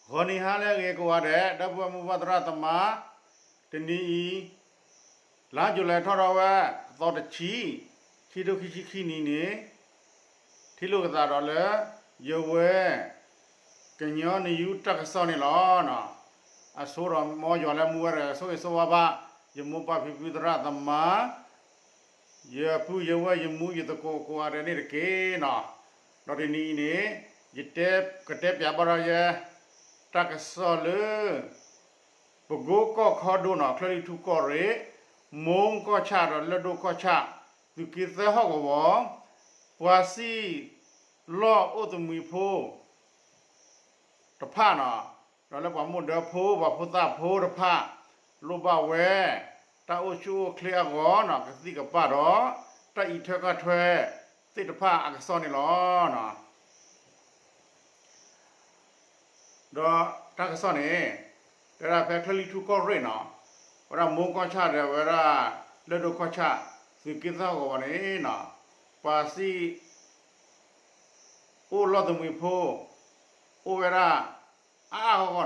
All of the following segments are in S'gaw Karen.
ဂီၤနံၤဟါလၢအဂ့ၤကိးဂၤဒဲး ဒီပုၢ်ဝဲၢ်မိၢ်ပၢ်သရၣ်သမါ, တနံၤအံၤ လါယူၤလံထီၣ်ထီၣ်ဝဲ အသီတဆံ, ခံထိခံဆံခံနံၣ်န့ၣ် ထံၣ်လိာ်ကသးဒီးလၢ ယဝဲ ကညီနယူတၢ်ကစီၣ်န့ၣ်လီၤ. အဆိဒီးမ်ယွၤလၢမူဝဲတဂၤ ဆိၣ်ဂ့ၤဆိၣ်ဝါဘၣ် ယမိၢ်ပၢ်ဖံဖုသရၣ်သမါ ယပုၢ်ယဝဲၢ်ယမူယသကိးကိးဂၤဒဲးန့ၣ်တက့ၢ်နီၤ. ဒီးတနံၤအံၤန့ၣ် ယတဲ ကတဲပၠးဘၣ်ဒီးယဲ တၢ်ကစီၣ်လၢ ပကိကီၢ်ခီဒိၣ်နီၤ ချၢၣ်လွံၢ်ထူၣ်ကီၢ်ရ့ၣ် မိကီၢ်ဆၣ်ဒီးလၢၢ်ဒိၣ်ကီၢ်ဆၣ် သုးက့သၢဟီၣ်ကဝီၤ ပှၤစံၣ်လီၢ်အိၣ်သမံၤဖိ တဖၣ်နီၤ, ဒီးလၢပှၤမိၢ်ဒၢဖိ ပှၤဖိသၣ်ဖိတဖၣ် လိၣ်ဘၣ်ဝဲ တၢ်အိၣ်ဆူၣ်အိၣ်ချ့အဂီၢ်နီၤ ကသံၣ်ကပၣ်ဒီး တၢ်အံးထွဲကွၢ်ထွဲသ့ၣ်တဖၣ်အကစီၣ်န့ၣ်လီၤ. ဒီးတၢ်ကစီၣ်န့ၣ် တဲဒၣ်ဖဲချၢၣ်လွံၢ်ထူၣ်ကီၢ်ရ့ၣ်နီၤ, ဝဲဒၣ်မိကီၢ်ဆၣ်ဒီးဝဲဒၣ် လၢၢ်ဒိၣ်ကီၢ်ဆၣ် သုးက့သၢဟီၣ်ကဝီၤန့ၣ်နီၤ, ပှၤစံၣ် အိၣ်လီၢ်သမံၤဖိ အိၣ်ဝဲဒၣ် အါအါဂီၢ်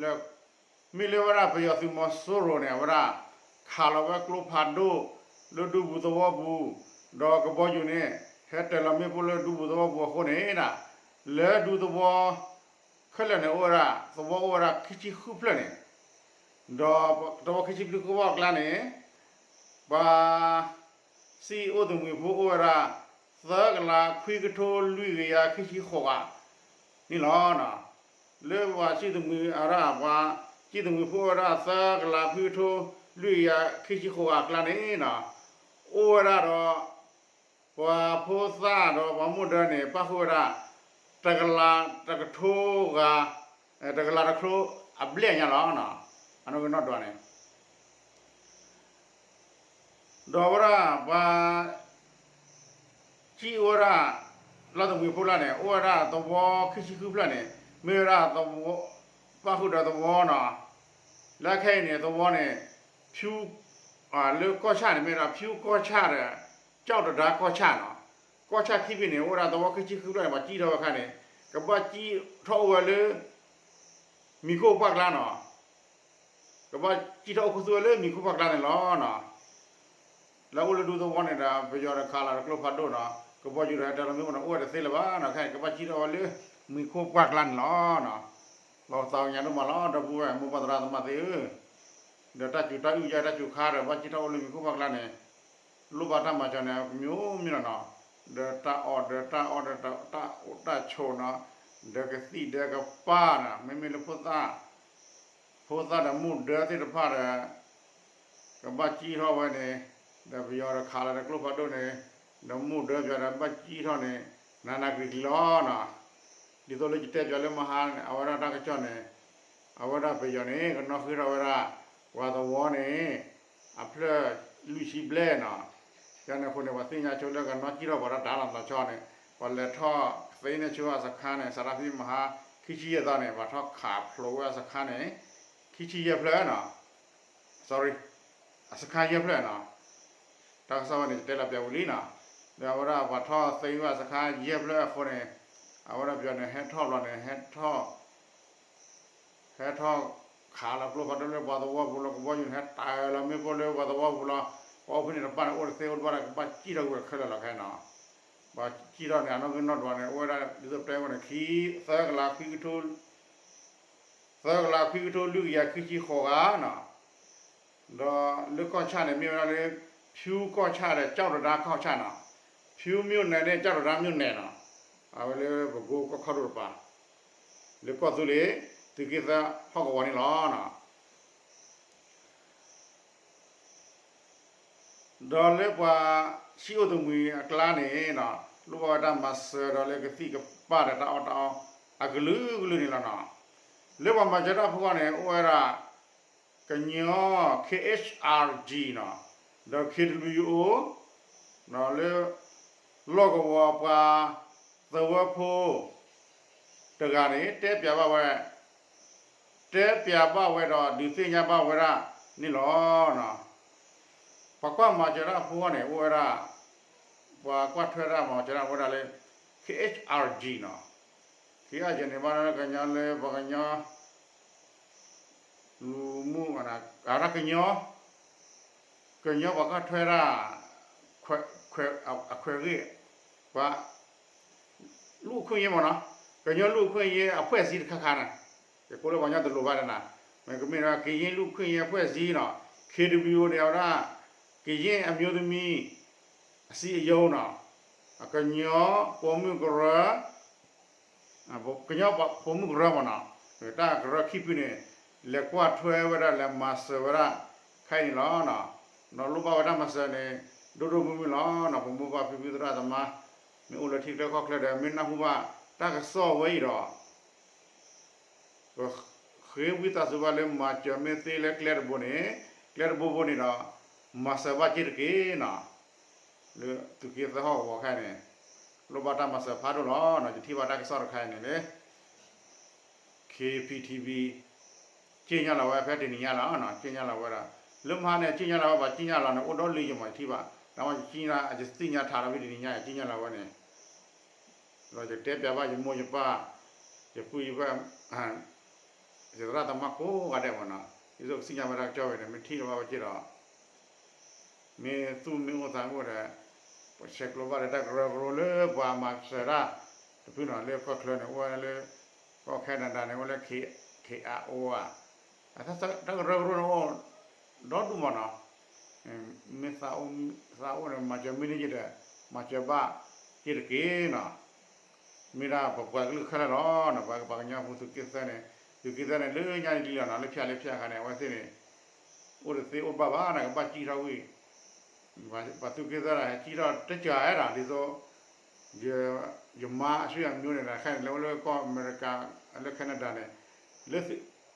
ဂီၢ်နီၤ, လၢ မ့ၢ်လၢဝဲဒၣ်ပယီၤသုးမီၤစိရိၤန့ၣ် အဝဲဒၣ် ခးလီၤဝဲကျိဖးဒိၣ် လၢဒူပူၤသဝီပူၤ, ဒီးကဘီယူၤန့ၣ် ဟဲတၢၤလီၤမ့ၣ်ပိၢ်လၢဒူပူၤသဝီပူၤအဃိန့ၣ် လၢဒူသဝီ ခဲလၢာ်န့ၣ် အိၣ်ဝဲဒၣ် သဝီအိၣ်ဝဲဒၣ်ခံဆံဃုဖျၢၣ်န့ၣ်, ဒီးသဝီခံဆံဃုဖျၢၣ်အကျါန့ၣ် ပှၤ စံၣ်အိၣ်သမံၤဖိအိၣ်ဝဲဒၣ် သၢကလးခွံကထိလွံၢ်ကယၤခံဆံဃိးဂၤန့ၣ်လီၤ. လၢပှၤစံၣ်သမံၤအဒၣ် ပှၤစံၣ်သမံၤဖိအိၣ်ဝဲဒၣ် သၢကလးခွံကထိလွံၢ်ကယၤခံဆံဃိးဂၤအကျါန့ၣ် အိၣ်ဝဲဒၣ်ဒီး ပှၤဖိသၣ်ဒီးပှၤမိၢ်ဒၢန့ၣ် ပၣ်ဃုာ်ဝဲဒၣ် တကလးတကထိဂၤ တကလးတကထိအဘျဲၣ်ညါလီၤ. အနီၢ်ကနီၣ်ဒွးန့ၣ် ဒီးဝဲဒၣ်ပှၤ စံၣ်အိၣ်ဝဲဒၣ် လီၢ်သမံၤဖိလၢ်န့ၣ် အိၣ်ဝဲဒၣ်သဝီခံဆံဃုဖျၢၣ်န့ၣ် မ့ၢ်ဝဲဒၣ်သဝီ ပၣ်ဃုာ်ဒီးသဝီနီၤ, လၢခဲအံၤန့ၣ် သဝီန့ၣ် ဖၠူ လၢကီၢ်ဆၣ်န့ၣ် မ့ၢ်ဝဲဒၣ်ဖၠူကီၢ်ဆၣ်ဒီး ကၠီၣ်တဒါကီၢ်ဆၣ်နီၤ, ကီၢ်ဆၣ်ခံဘ့ၣ်န့ၣ် အိၣ်ဝဲဒၣ်သဝီခံဆံဃုဖျၢၣ်န့ၣ် ပှၤစံၣ်ထီၣ်ဝဲအခါန့ၣ် ကဘၣ်စံၣ်ထီၣ်အိၣ်ဝဲလၢ မံၤခိၣ်ပှၢ်ကျါနီၤ, ကဘၣ်စံၣ်ထီၣ်အိၣ်ခူသူၣ်ဝဲလၢမံၤခိၣ်ပှၢ်ကျါန့ၣ်လီၤ. လၢအိၣ်လၢဒူသဝီန့ၣ်ဒီး ပယီၤဒီးခးလီၤတကျိဖးဒိၣ်နီၤ, ကဘီယူၤဒီးဟဲတၢၤလီၤမ့ၣ်ပိၢ်န့ၣ် အိၣ်ဝဲတသ့လၢၤဘၣ်နီၤ, ခဲအံၤကဘၣ်စံၣ်ထီၣ်ဝဲလၢ မံၤခိၣ်ပှၢ်ကျါန့ၣ်လီၤ. လီၤသးကညးဒိၣ်မးလီၤ ဒီပုၢ်ဝဲၢ်မိၢ်ပၢ်သရၣ်သမါသ့ၣ်ဧၢ, ဒီးတၢ်စူၤတၢ်အုၣ်ယါတၢ်စူၤခါဒီး ဘၣ်စံၣ်ထီၣ်အိၣ်လၢမံၤခိၣ်ပှၢ်ကျါန့ၣ် လိၣ်ဘၣ်တၢ်မၤစၢၤန့ၣ် မ့ၢ်မ့ၢ်လီၤနီၤ, ဒီးတၢ်အီၣ်ဒီးတၢ်အီဒီးတၢ်အိၣ်တၢ်ဆိးနီၤ, ဒီးကသံၣ်ဒီးကပၢ်နီၤ, မ့မ့ၢ်လၢဖိသၣ် ဖိသၣ်ဒီးမူဒါသ့ၣ်တဖၣ်ဒီး ကဘၣ်စံၣ်ထီၣ်ဝဲန့ၣ်, ဒီးပယီၤဒီးခးလီၤတကျိဖးဒိၣ်န့ၣ်, ဒီးမူဒါပယီၤဒီးဘၣ်စံၣ်ထီၣ်န့ၣ် နးနးကျံၤကျံၤလီၤနီၤ. ဒ်သိးလၢယတဲပၠးလၢမဟါန့ၣ် အဝဲဒၣ်တၢ်ကစီၣ်န့ၣ်, အဝဲဒၣ်ပယီၤန့ၣ် ကနီၣ်ဃ့ထီၣ်ဝဲဒၣ် ပှၤသဝီန့ၣ် အဖျၢၣ်လွံၢ်ဆံဘျဲၣ်နီၤ. ယန့ၣ်အဃိန့ၣ် ပှၤသ့ၣ်ညါဆိလၢကနီၣ်စံၣ်ထီၣ်ပှၤတၢ်တၢ်လီၤသးဆီန့ၣ်, ပှၤလဲၤထီၣ်သ့န့ၢ်ဆိအစခါန့ၣ် စးထီၣ်ဖဲမဟါ ခံဆံယဲၢ်သီန့ၣ် ပှၤထီၣ်ခးဖျိးဝဲအစခါန့ၣ် ခံဆံယဲၢ်ဖျၢၣ်နီၤ. sorry, အစခါယဲၢ်ဖျၢၣ်နီၤ. တၢ်ကစီၣ်ဝဲန့ၣ် ယတဲလီၤပၠးဝံၤလံနီၤ. ဒီးအဝဲဒၣ်ပှၤထီၣ်သ့ဝဲအစခါယဲၢ်ဖျၢၣ်အဃိန့ၣ်, အဝဲဒၣ်ပယီၤန့ၣ် ဟဲထီၣ်ဘျီန့ၣ် ဟဲထီၣ် ဟဲထီၣ်ခးလီၤကျိဖးဒိၣ်လၢပှၤသဝီပူၤလီၤ, ကဘီယူၤန့ၣ် ဟဲတၢၤလီၤမ့ၣ်ပိၢ်လၢပှၤသဝီပူၤလီၤ. ပှၤအိၣ်ဖဲန့ၣ်တဖၣ်န့ၣ် အိၣ်တသ့အိၣ်တဘၣ်ဒီး ကဘၣ်စံၣ်ထီၣ်ကွံာ်ခဲလၢာ်လီၤခဲနီၤ. ပှၤစံၣ်ထီၣ်န့ၣ် အနီၢ်ကနီၣ်ဒွးန့ၣ် အိၣ်ဝဲဒၣ်ဒ်သိးပတဲဝဲန့ၣ် ခံ သၢကလးခွံကထိ သၢကလးခွံကထိလွံၢ်ကယၤခံဆံဃိးဂၤနီၤ. ဒီးလၢကီၢ်ဆၣ်န့ၣ် မ့ၢ်ဝဲဒၣ်လၢ ဖၠူကီၢ်ဆၣ်ဒီး ကၠီၣ်တဒါကီၢ်ဆၣ်နီၤ. ဖၠူမၠိၣ်နဲၣ်န့ၣ် ကၠီၣ်တဒါမၠိၣ်နဲၣ်နီၤ. အဝဲလၢပကိကီၢ်ခီဒိၣ်တပၤ လၢကီၢ်သူလ့ၤ သုးက့သၢဟီၣ်ကဝီၤန့ၣ်လီၤ. ဒီးလၢပှၤစံၣ်အိၣ်သမံၤအကျါန့ၣ်နီၤ, လိၣ်ဘၣ်ဝဲတၢ်မၤစၢၤဒီးလၢကသံၣ်ကပၢ်ဒီးတၢ်အီၣ်တၢ်အီအကလုာ်ကလုာ်န့ၣ်လီၤနီၤ. လၢပှၤမၤစၢၤတၢ်ဖိဂီၢ်န့ၣ် အိၣ်ဝဲဒၣ် ကညီ KHRG နီၤ, ဒီး KWO နီၤ, လၢ လီၢ်ကဝီၤပှၤသဝီဖိ တဂၤန့ၣ် တဲပၠးဘၣ်ဝဲ တဲပၠးဘၣ်ဝဲဒီး ဒုးသ့ၣ်ညါဘၣ်ဝဲဒၣ်န့ၣ်လီၤ. ပှၤကွၢ်မၤစၢၤတၢ်ဖိဂီၢ်န့ၣ် အိၣ်ဝဲဒၣ် ပှၤကွၢ်ထွဲတၢ်မၤစၢၤတၢ်အိၣ်ဝဲဒၣ်လၢ KHRG နီၤ, ခံအယဲၢ်န့ၣ်ဘၣ်လၢကညီလၢပှၤကညီ လူမှု အတၢ်ကညီ ကညီပှၤကီၢ်ထွဲဒၣ် ခွဲး အခွဲးဂ့ၢ် ပှၤ လူ့အခွင့်အရေးမ့ၢ်နီၤ, ကညီလူ့အခွင့်အရေးအဖွဲ့အစည်းတခါခါန့ၣ်, ယကိးလၢပှၤကညီတလိၤဘၣ်ဒီးနၤ, မ့ၢ်ကမ့ၢ်ဒီး ကရင်လူ့အခွင့်အရေးအဖွဲ့အစည်းနီၤ, KWO န့ၣ် အဝဲဒၣ် ကရင်အမျိုးသမီးအစည်းအရုံးနီၤ, ကညီပိာ်မုၣ်ကရၢ ကညီပိာ်မုၣ်ကရၢမ့ၢ်နီၤ, တၢ်ကရၢခံဖုန့ၣ် လဲၤကွၢ်ထွဲဝဲဒၣ် လဲၤမၤစၢၤဝဲဒၣ် ခဲအံၤန့ၣ်လီၤ. ဒီးလိၣ်ဘၣ်ဝဲတၢ်မၤစၢၤန့ၣ် ဒိၣ်ဒိၣ်မုၢ်မုၢ်လီၤ. ပမိၢ်ပၢ်ဖံဖုသရၣ်သမါ မ့ၢ်အိၣ်လၢထံချၢကီၢ်ချၢဒီး မ့ၢ်နၢ်ဟူဘၣ်တၢ်ကစီၣ်ဝဲအံၤဒီး ပဃ့ဝံသးစူၤဘၣ်လၢမၤစၢၤမ့ၢ်သ့လၢကျဲတဘိန့ၣ်, ကျဲတဘိဘိန့ၣ်ဒီး မၤစၢၤဘၣ်စ့ၢ်တက့ၢ်နီၤ, လၢသုးက့သၢဟီၣ်ကဝီၤခဲအံၤန့ၣ် လိၣ်ဘၣ်တၢ်မၤစၢၤဖးဒိၣ်လီၤ. ယထံၣ်ဘၣ်တၢ်ကစီၣ်တခါအံၤန့ၣ်လၢ KPTV က့ညါလီၤဝဲဖဲတနံၤညါလီၤ, က့ညါလီၤဝဲဒၣ် လၢမဟါန့ၣ် က့ညါလီၤဝဲ ပှၤက့ညါလီၤန့ၣ် အိၣ်ဒီးလံယမၤယထံၣ်ဘၣ်, တၢ်မ့ၢ်က့ညါ ယသ့ၣ်ညါထးလီၤဖဲတနံၤညါ က့ညါလီၤဝဲန့ၣ် ဒီးယတဲပျးဘၣ်ယမိၢ်ယပၢ် ယပုၢ်ယဝဲၢ် ယသရၣ်သမါကိးဂၤဒဲးမ့ၢ်နီၤ, ဒ်သိးကသ့ၣ်ညါဝဲဒၣ်ကစီၣ်ဝဲန့ၣ် မ့ၢ်ထံၣ်လီၤဘၣ်ဝဲက့ဒီး မ့ၢ်သူၣ်မ့ၢ်အိၣ်သးမ့ၢ်အိၣ်ဒီး ပဆဲးကျိးဘၣ်ဒီးတၢ်ကရၢကရိလၢပှၤမၤစၢၤတၢ်တဖုနီၤ, လၢကီၢ်ချၢန့ၣ် အိၣ်ဝဲလၢ ကီၢ်ခဲနဒၤန့ၣ် အိၣ်လၢ K R O ဧါ, တၢ်ကရၢကရိန့ၣ်အိၣ် ဒီဒူၣ်မ့ၢ်နီၤ, မ့ၢ်သးအိၣ်န့ၣ် မၤစၢၤမ့ၢ်န့ၢ်က့ဒီး မၤစၢၤဘၣ်က့တက့ၢ်နီၤ. မ့ၢ်ဒၣ်ပပှၤကလုာ်ခဲလၢာ်လီၤနီၤ, ပှၤကညီဖိသုးက့သၢန့ၣ်, သုးက့သၢန့ၣ် လၢညါန့ၣ်လံလီၤနီၤ, လၢဖၠၣ်လၢဖၠၣ်အခါန့ၣ် အဝဲသ့ၣ်န့ၣ် အိၣ်တသ့အိၣ်ဘၣ်ဘၣ်နီၤ, ကဘၣ်စံၣ်ထီၣ်ဝံၤ ပှၤသုးက့သၢဒီး ဟဲစံၣ်ထီၣ်တစှၤဒၣ် ဒ်သိး ယမါအဆွေမျိုးန့ၣ်ဒီး ခဲအံၤန့ၣ် လၢအိၣ်လၢကီၢ်အမဲရကၤ လၢခဲနဒၤန့ၣ် လၢ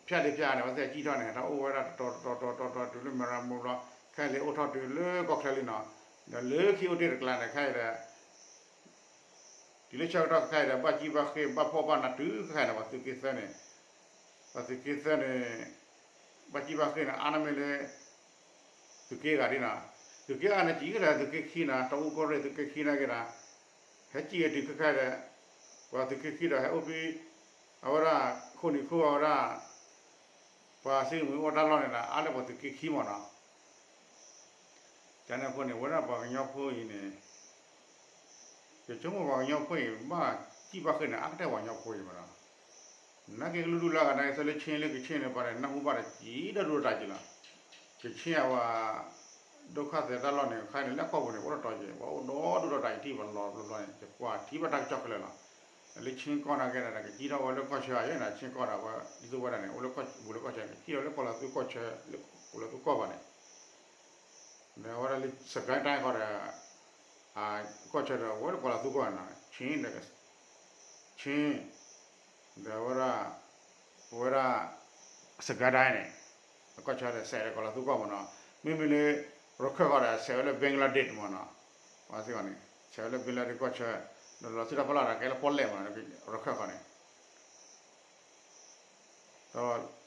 ဖၠၣ်လၢဖၠၣ်န့ၣ် အဝဲသ့ၣ်စံၣ်ထီၣ်န့ၣ် တၢ်အိၣ်ဝဲဒၣ်တတီၤတတီၤတတီၤတတီၤတုၤလၢမဲရမိဘျီ, ခဲအံၤလၢအိၣ်ထီၣ်တုၤလၢကီၢ်ချၢလံနီၤ, ဒီးလၢခံအိၣ်တ့ၢ်တကျါန့ၣ် ခဲအံၤဒီး တုၤလၢဆၢကတီၢ်ခဲအံၤဒီး ဘၣ်စံၣ်ဘၣ်ဃ့ၢ်ဘၣ်ဖှီၣ်ဘၣ်နးတုၤခဲအံၤဒီး ပှၤသုးက့သၢန့ၣ်, ပှၤသုးက့သၢန့ၣ် ဘၣ်စံၣ်ဘၣ်ဃ့ၢ်န့ၣ် အါန့ၢ်မ့ၢ်လၢ သုးက့ဂၤဒ်နီၤ, သုးက့ဂၤန့ၣ် စံၣ်ကဒီးသုးက့ခံနီၤ, တၢ်အူကီၢ်ရ့ၣ်သုးက့ခံနာ်က့ဒီး ဟဲစံၣ်ဝဲတုၤခဲခဲဒီး ပှၤသုးက့ခံဒီးဟဲအိၣ်ဖဲ အဝဲဒၣ် ခိၣ်နံၤခိၣ်အဝဲဒၣ် ပှၤစံၣ်မုာ်အိၣ်တၢ်လီၢ်န့ၣ်ဒီး အါလၢပှၤသုးက့ခံမ့ၢ်နီၤ. ကန့ၣ်အဃိန့ၣ် ဝဲဒၣ်ပှၤကညီဖိအံၤန့ၣ် ယဆိကမိၣ်ပှၤကညီဖိအံၤ ဘၣ်စံၣ်ဘၣ်ဃ့ၢ်န့ၣ် အါကတၢၢ်ပှၤကညီဖိအံၤမ့ၢ်နီၤ. နာ်က့ကလုာ်ဒူၣ်လၢအဂၤနာ်က့ သ့လၢ ချင်း လၢ ကချင် န့ၣ် ပှၤတနီၤဟူဘၣ်ဒီး ကံဒိၣ်ဒိၣ်တၢ်က့လီၤ. ကချင် အဝဲ ဒုက္ခသည်တၢ်လီၢ်န့ၣ် ခဲအံၤန့ၣ် လၢကီၢ်ပူၤန့ၣ် အိၣ်တတီၤက့ၤ ပှၤအိၣ်ဒီဒူၣ်ဒီးတၢ် ယထံၣ်ပှၤလီၤဘျီဘျီန့ၣ် ယကွၢ်ထံၣ်ဘၣ်တၢ်ကစီၣ်ခဲလၢာ်လီၤ. လၢ ချင်း ကီၢ်နာ်က့ဒီး ကစံၣ်ထီၣ်ဝဲလၢကီၢ်ဆၢယဲၢ်န့ၣ် ချင်း ကီၢ်ဒီး ဝဲဒ်သိးဝဲဒၣ်န့ၣ် အိၣ်လၢကီၢ်ပူၤလၢကီၢ်ဆၢ ကစံၣ်ထီၣ်လၢကီၢ်လီၤသူကီၢ်ဆၢ လၢကီၢ်လီၤသူကီၢ်ဘၣ်န့ၣ် ဒီးအဝဲဒၣ်လၢ စစ်ကိုင်းတိုင်း ဃီဒီး ကီၢ်ဆၢဒီး ဝဲလၢကီၢ်လီၤသူကီၢ်န့ၣ် ချင်း ဒီး ချင်း ဒီးဝဲဒၣ် ပဝဲဒၣ် စစ်ကိုင်းတိုင်း န့ၣ် ကီၢ်ဆၢဒီး စဲးဒီးကီၢ်လီၤသူကီၢ်မ့ၢ်နီၤ, မ့မ့ၢ်လၢ ရခိုင် ဃီဒီး စဲးဝဲလၢ ဘင်္ဂလားဒေ့ရှ် မ့ၢ်နီၤ, ပှၤသ့ၣ်န့ၣ် စဲးဝဲလၢ ဘင်္ဂလားဒေ့ရှ် ကီၢ်ဆၢ, ဒီးလီၤသူၣ်တၢ်ဖီလာ်ဒီး ကဲလၢပီၣ်လဲၣ်မ့ၢ်နီၤ, ရခိုင် ဃီန့ၣ် ဒီ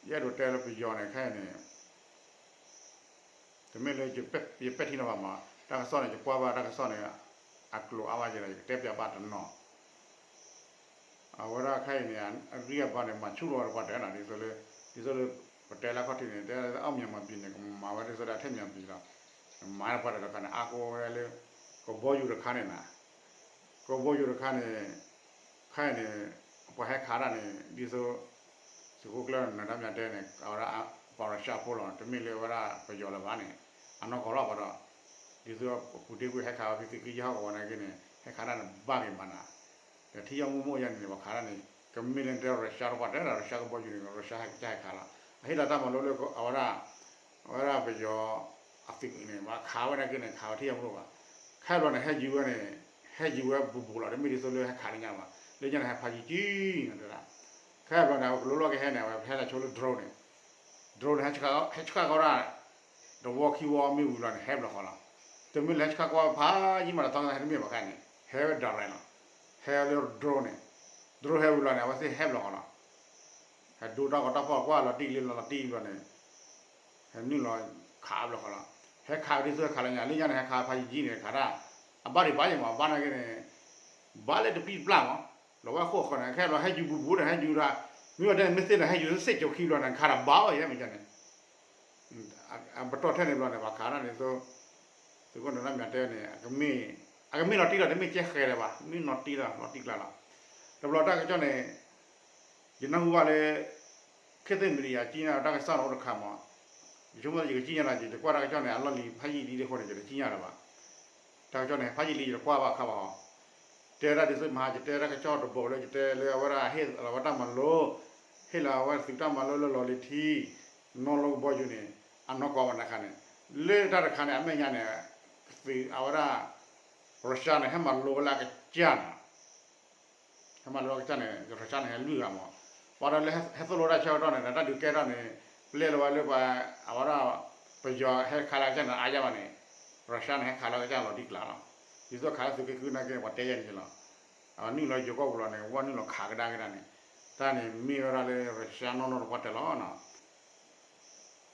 းယအဲၣ်ဒိးတဲလၢပယီၤန့ၣ် ခဲအံၤန့ၣ် တမ့ၢ်လၢ ယပဲာ်ထံနီၤဖးမး, တၢ်ကစီၣ်န့ၣ် ယကွၢ်ဘၣ်တၢ်ကစီၣ်န့ၣ် အကျိၤအါဘၣ်က့ဒီး ယကတဲပျးဘၣ်တနီၤ, အဝဲဒၣ်ခဲအံၤန့ၣ် အဂံၢ်အဘါန့ၣ် မၤဆူၣ်လီၤဝဲတပှၢ်တၢၢ်နီၤ, ဒ်သိးလၢ ဒ်သိးလၢ ပတဲလၢခီၣ်ထံးန့ၣ် တဲလၢအီၣ်မၠၣ်မၤဘံန့ၣ် ကမၤဝဲဒ်သိးဒီးအထဲမၠၣ်ဘံလီၤ, မၤတပှၢ်တၢၢ်တခါန့ၣ် အါကီဝဲဒၣ်လၢ ကဘီယူၤတခါန့ၣ်နီၤ, ကဘီယူၤတခါန့ၣ် ခဲအံၤန့ၣ် ပှၤဟဲခးတၢ်န့ၣ် ဒ်သိး သုးခိၣ်ကျၢၢ်နၢၤဒါမၠးတဲန့ၣ် အဝဲဒၣ်ပှၤရၢၡါဖိလီၤ, တမ့ၢ်လၢဝဲဒၣ်ပယီၤလၢၤဘၣ်န့ၣ် အနီၢ်ကီၢ်လီၤဘၣ်ဒီး ဒ်သိးပူၤတ့ၢ်ကွံာ်ဟဲခးဝဲဖဲသုးက့ယဲၢ်ဟီၣ်ကဝီၤနာ်က့န့ၣ် ဟဲခးတၢ်န့ၣ်ဘၣ်က့ၤမးနီၤ, ဒီးထံယီၢ်မူးမူးယါန့ၣ် ပှၤခးတၢ်န့ၣ် ကမ့ၢ်လၢတဲရၢၡါတပှၢ်တၢၢ်ဒီး ရၢၡါကဘီယူၤန့ၣ် ရၢၡါဟဲကစၢ်ဟဲခးလီၤ, အဟ့ၣ်လီၤတၢ်မၤလိလၢအဝဲဒၣ် အဝဲဒၣ်ပယီၤအသုးန့ၣ် ဘၣ်ခးဝဲနာ်က့န့ၣ် ခးဝဲထံယီၢ်မူးမူးဘၣ်, ခဲအံၤဘျီန့ၣ် ဟဲယံၤဝဲန့ၣ် ဟဲယံၤဝဲဘူးဘူးလီၤ, တမ့ၢ်ဒ်သိးလၢဟဲခးလၢညါဘၣ်, လၢညါန့ၣ်ဟဲဖးယံၤကံန့ၣ်တဲဒၣ်, ခဲအံၤဘျီန့ၣ် အကလိၤလီၢ်ကဟဲန့ၣ် အဝဲဟဲလီၤဆိလၢ drone န့ၣ် drone န့ၣ် ဟဲဆှၣ်ကီၢ်ဒၣ် တဝီခံဝီမ့ၢ်ဝံၤလီၤန့ၣ် ဟဲဘျီဃီလီၤ, တမ့ၢ်လၢဟဲဆှၣ်ကီၢ်ဖးယံၤမးဒီး သီသီဟဲတမ့ၢ်ဘၣ်ခဲအံၤန့ၣ် ဟဲဝဲ direct လီၤ, ဟဲဝဲလၢ drone န့ၣ်, drone ဟဲဝံၤလီၤန့ၣ် အဝဲသ့ၣ်ဟဲဘျီဃီလီၤ ဟဲဒိတၢ်ဂီၤတၢ်ဖီၣ်ကွၢ်လီၤတံၢ်လံလီၤလီၤတံၢ်ဘျီန့ၣ် ဟဲနုာ်လီၤခးဘျီဃီလီၤ, ဟဲခးဒ်သိးဟဲခးလၢညါ လၢညါန့ၣ် ဟဲခးဖးယံၤကံန့ၣ် ခးတၢ် အဘၣ်ဒံးဘၣ်ယံၤမး ဘၣ်နာ်က့န့ၣ် ဘၣ်လၢတပံၢ်တပျၢ်မး လီၤဝဲအဃိအဃိန့ၣ် ခဲလီၤဟဲယူၤဘူးဘူးဒီး ဟဲယူၤဒီး မ့ၢ်ဝဲတဲန့ၣ် မ့ၢ်သ့ၣ်န့ၣ် ဟဲယူၤစ့ၢ်ကီးခံဘျီန့ၣ် ခးတဘၣ်အီၤယဲမ့ၢ်န့ၣ် အပတီၢ်ထဲန့ၣ်ဘျီန့ၣ် ပှၤခးဒၣ်န့ၣ် သုးခိၣ်နၢၤဒါမၠးတဲန့ၣ် အကမ့ၢ်လီၤတံၢ်လီၤ တမ့ၢ်ကဲဃဲၤလၢၤဘၣ် မ့ၢ်လီၤတံၢ်လီၤ လီၤတံၢ်ကျါလီၤ. တဘျီတၢ်ကစီၣ်န့ၣ် ယနၢ်ဟူဘၣ်လၢ ခေတ်သစ်မီဒီယာ ကၠံၣ်ညါတၢ်ကစီၣ်န့ၣ်အိၣ်တခါမး, ယဆိကမိၣ်ယကကၠံၣ်ညါလီၤ ယကွၢ်တၢ်ကစီၣ်န့ၣ် အလီၢ်လံၤဖးယံာ်လံဒ်အဃိန့ၣ် ယတကၠံၣ်ညါလၢၤဘၣ်. တၢ်ကစီၣ်န့ၣ် ဖးယံာ်လံယတကွၢ်ဘၣ်ခါဘၣ်ဟီ, တဲဒၣ်ဒ်သိးမဟါ ယတဲတၢ်ကစီၣ်တဘိလၢယတဲလၢအဝဲဒၣ်ဟ့ၣ်လီၤဝဲတၢ်မၤလိ, ဟ့ၣ်လီၤဝဲသုးတၢ်မၤလိလၢလီၢ်လံၤထံ နီၢ်လိကဘီယူၤန့ၣ် အနီၢ်ကီၢ်ဝဲန့ၣ်ခါန့ၣ်, လၢတၢ်တခါန့ၣ် အမဲာ်ညါန့ၣ် သုးအဝဲဒၣ် Russia န့ၣ် ဟဲမၤလိဝဲလၢအကစၢ်န့ၣ် ဟဲမၤလိအကစၢ်န့ၣ် Russia န့ၣ် ဟဲလွံၢ်ဂၤမး, ပှၤဒီးလၢဟဲသိၣ်လိတၢ်ဆၢကတီၢ်န့ၣ် တၢ်ဒုးကဲထီၣ်န့ၣ် ပျဲလီၤဝဲလၢပှၤ အဝဲဒၣ် ပယီၤဟဲခးလၢအကစၢ်န့ၣ် အါယါဘၣ်န့ၣ် Russia န့ၣ် ဟဲခးလၢအကစၢ်လီၤတံၢ်ကျါလီၤ. ဒ်သိးခးလၢသုးက့ဃုနာ်က့န့ၣ် ပှၤတဲယဲန့ၣ်လီၤ. အနုာ်လီၤယိၤကီၢ်ပူၤလီၤန့ၣ် ဝဲနုာ်လီၤခးကဒါက့ၤဒၣ်န့ၣ်, တၢ်န့ၣ်မ့ၢ်ဝဲဒၣ်လၢ Russia နီၢ်နီၢ်တပှၢ်တၢၢ်လီၤ.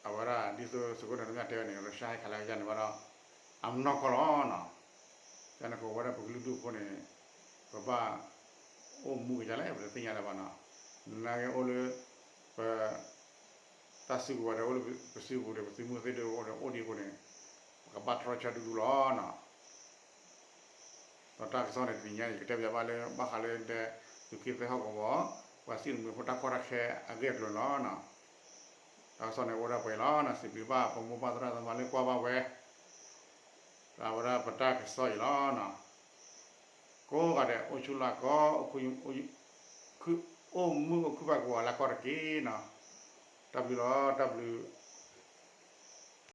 အဝဲဒၣ်ဒ်သိးသုးခိၣ်နၢၤဒါမၠးတဲဝဲန့ၣ် Russia ဟဲခးလၢအကစၢ်န့ၣ်ဝဲဒီး အနီၢ်ကီၢ်လီၤနီၤ. ကန့ၣ်ကဝဲဒၣ်ပကလုာ်ဒူၣ်ဖိန့ၣ် ပဘၣ်အိၣ်မူကယၤလဲၣ် ပတသ့ၣ်ညါလၢၤဘၣ်နီၤ. နာ်က့အိၣ်လၢ ပ တၢ်စုကဝဲၤဒီးအိၣ်လၢပစုပူၤဒီး ပသုးမုၢ်သ့ၣ်ဒိၣ်အိၣ်ဒီးအိၣ်ဒံးအဃိန့ၣ် ပကဘၣ်တြီဆၢဒူဒူလီၤနီၤ. ဒီးတၢ်ကစီၣ်န့ၣ်တနံၤညါအံၤ ယကတဲပၠးဘၣ်လၢ ဘၣ်ဃးလၢဒဲး သုးက့သၢဟီၣ်ကဝီၤ ပှၤစံၣ်တမှံၤဖိတၢ်ကီတၢ်ခဲအဂ့ၢ်အကျိၤန့ၣ်လီၤနီၤ. တၢ်ကစီၣ်န့ၣ်အိၣ်ဒၣ်ပှဲၤလီၤနီၤ. စံးဘျုးဘၣ်ပမိၢ်ပၢ်သရၣ်သမါလၢကွၢ်ဘၣ်ဝဲ အဝဲဒၣ်ပတၢ်ကစီၣ်အံၤလီၤနီၤ. ကိးဂၤဒဲး အိၣ်ဆူၣ်လၢကီ အိၣ်မုာ်အိၣ်ခုၣ်ဘၣ်ကဝီၤလၢကီၢ်တက့ၢ်နီၤ. တၢ်ဘျုးလီၤ တၢ်ဘျုး